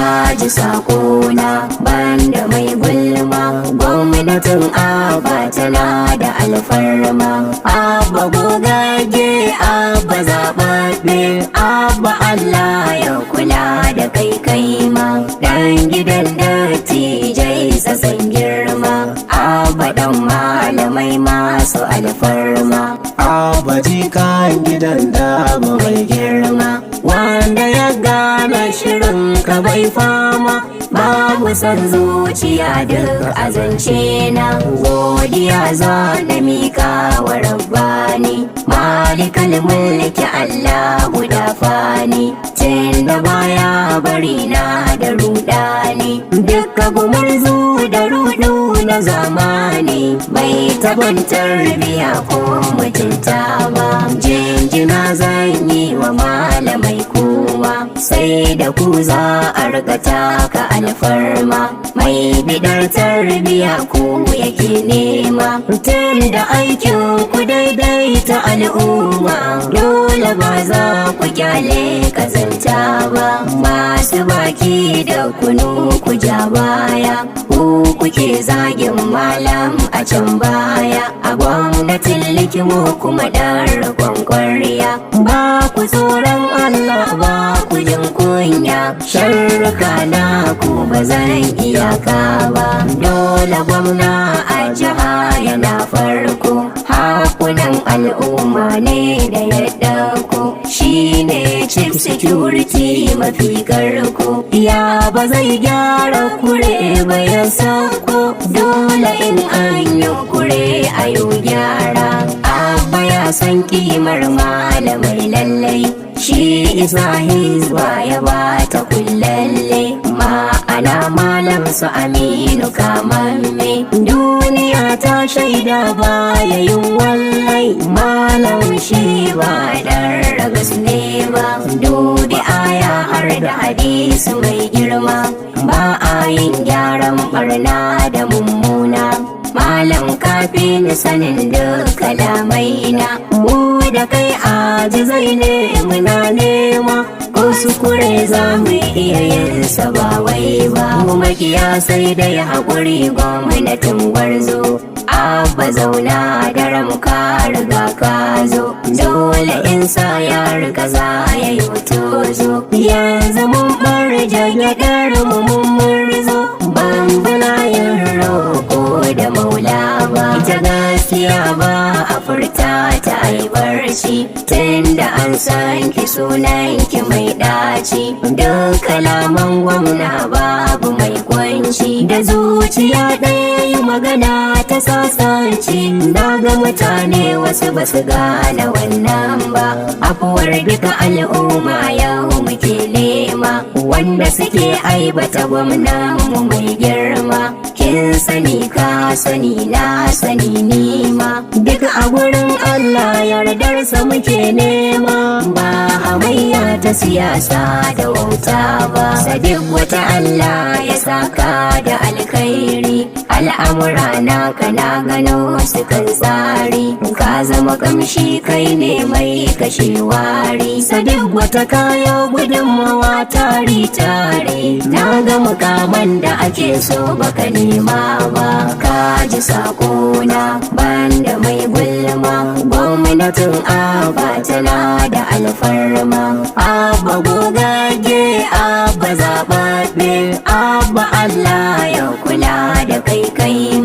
Ka ji sakona, banda mai gulma. Gwamnatin Abba tana da alfarma. Abba gogagge, Abba zaɓaɓɓe, Abba, Allah ya kula da kai, kai ma dan gidan dattijai sasan girma. Abba dan malamai masu alfarma. Abba jikan gidan Dabo mai girma, wanda ya gane shirin ka bai fama. Babu son zuciya duk a zance na. Godiya za na mika wa Rabbani, Malikal Mulki, Allah guda fani, tun da baya bari na da rudani. Duka gumurzu da rudu na zamani bai taban tarbiya ko mutunta ba. Jinjina zan yi wa malamai kowa, sai da ku za a riga taka alfarma. Mai bidar tarbiya ku yake nema, tun da aikin ku daidaita al'umma. Dole ba za ku kyale kazanta ba. Masu baki da kunu, ku ja baya. Ku kuke zagin malam a can baya. A gwamnatin Likimo kuma ɗan rikon kwarya. Ba ku tsoron Allah, ba ku jin kunya. Sharruka na ku ba zan iyaka ba. Dole gwamna a jiha yana farko, hakunan al'umma ne da ya ɗauko. Shi ne chief security mafi karko. Ya ba zai gyara kure ba ya sauko? Dole in an yi kure a yi gyara. Abba ya san kimar malamai lallai, shi isa Hizba ya bata kullalle. Ma'ana Malam su Aminu kamamme, duniya ta shaida baya yin wallai. Malam shi ba dan ragas ne ba. Dubi aya har da hadisi mai girma, ba a yin gyaran barna da mummuna. Malam, kafin sanin duk kalamai na, mu da kai ajizai ne, muna nema. Ko su kure za mu iya yin sa, ba wai ba. Mu makiya sai dai haƙuri. Gwamnatin gwarzo Abba, zauna daram, ka riga ka zo. Dole in sa ya riga za ya yi tozo. Yanzu mun bar jagyaɗar mu, mun murzo. Ban yin roƙo da Maula ba. Ita gaskiya ba a furta ta ai barci, tunda an san ki, sunan ki mai ɗaci. Duk kalaman gwamna babu mai kwanci, da zuciya ɗaya yi magana ta sasanci. Na ga mutane wasu ba su gane wannan ba. Afuwar duka al'umma yau muke nema, wanda suke aibata gwamnan mu mai girma. Kin sani, ka sani, na sani, nima, duk a gurin Allah yardarsa muke nema, ba hamayya ta siyasa da wauta ba. Sadiq wata, Allah ya saka da alkhairi. Al'amura naka na gano su kan tsari. Ka zama kamshi, kai ne mai kashe wari. Sadiq wata, kayo gudunmawa tari tari. Na ga mukaman da ake so baka nema ba. Ka ji sakona, banda mai gulma. Gwamnatin Abba tana da alfarma. Abba gogagge, Abba zaɓaɓɓe, Abba, Allah ya kula da kai, kai ma.